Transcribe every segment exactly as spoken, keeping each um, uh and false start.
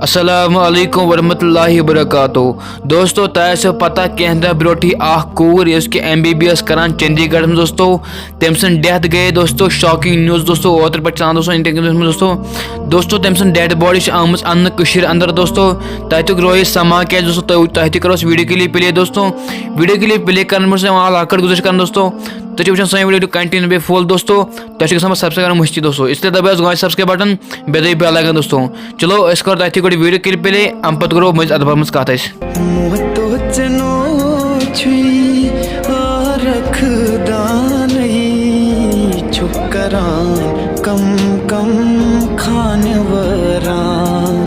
السلام علیکم ورحمۃ اللہ وبرکاتہ۔ دوستو، تۄہہِ آسیو پتہ، کینٛہہ دۄہ برونٛٹھٕے اکھ کوٗر، یۄس کہِ ایم بی بی ایس کران چندی گڑھ منٛز، دوستو، تٔمۍ سٕنٛز ڈیتھ گٔیے، دوستو، شاکنگ نیوز، دوستو، اوترٕ پٮ۪ٹھ چلان، دوستو، انٹرنیٹ منٛز، دوستو۔ دوستو، تٔمۍ سٕنٛز ڈیڈ باڈی چھِ آمٕژ اننہٕ کٔشیٖرِ اندر، دوستو۔ تۄہہِ تہِ رویہِ سما کیٛازِ، دوستو، تۄہہِ تۄہہِ تہِ کرو أسۍ ویڈیو کلپ پلے، دوستو۔ ویڈیو کلپ پلے کرنہٕ برونٛہہ چھِ یِوان لۄکٕٹ گُزٲرِش کران، دوستو، تُہۍ چھِو وٕچھان سٲنۍ ویڈیو کنٹِنیو بیٚیہِ فُل، دوستو۔ تۄہہِ چھِ گژھان پتہٕ سبسکرایب کرُن مٔشتٕے، دوستو، اس لیے دبٲیِو حظ گۄڈٕ سبسکرایب بٹن، بیٚیہِ دبٲیِو بیل آیکن، دوستو۔ چلو، أسۍ کرو تۄہہِ تہِ گۄڈٕ ویڈیو کلپ پلے، امہِ پتہٕ کرو مٔنٛزۍ اتھ بارس منٛز کتھ أسۍ۔ موتو ژنو چھُے آرکھ دانٕے چھُ کران کم کم خانہٕ وٲران۔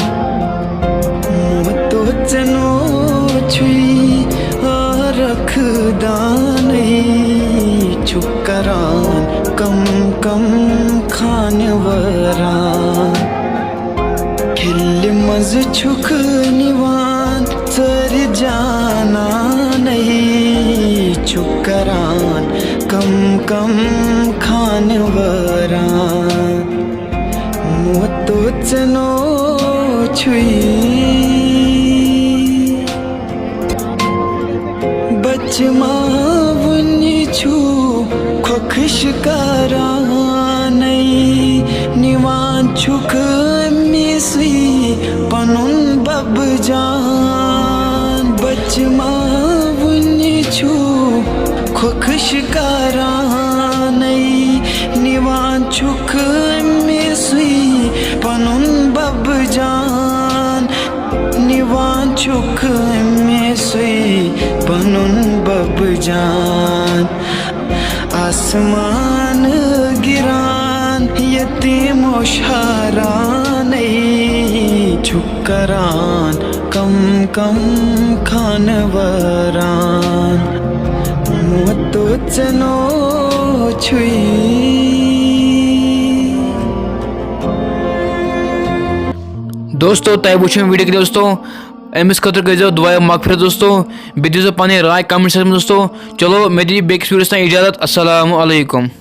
موتو ژنو چھُے آرکھ دانٕے چھُ کران کم کم خانہٕ وٲران۔ کھِلہِ منٛز چھُکھ نِوان ژٔرۍ جانانَے چھُکھ کران کم کم خانہٕ وٲران۔ موتو ژنو چھُے بچہٕ ما وُنہِ چھُ کھۄکھش کرانَے، نِوان چھُکھ أمِسٕے پنُن بب جان۔ بچہٕ ما وُنہِ چھُ کھۄکھش کرانَے، نِوان چھُکھ أمِسٕے پنُن بب جان۔ نِوان چھُکھ أمِسٕے پنُن بب جان۔ آسمان گِران یتیٖمو شہرانَے چھُکھ کران کم کم خانہٕ وٲران۔ موتو ژنو چھُے۔ دوستو، تۄہہِ وٕچھِو ویڈیو کہِ، دوستو، أمِس خٲطرٕ کٔرۍزیو دُعایہِ مغفرت، دوستو۔ بیٚیہِ دیٖزیو پنٕنۍ راے comment section منٛز، دوستو۔ چلو، مےٚ دِیِو بیٚکِس ویڈیوَس تام اجازت۔ السلام علیکم۔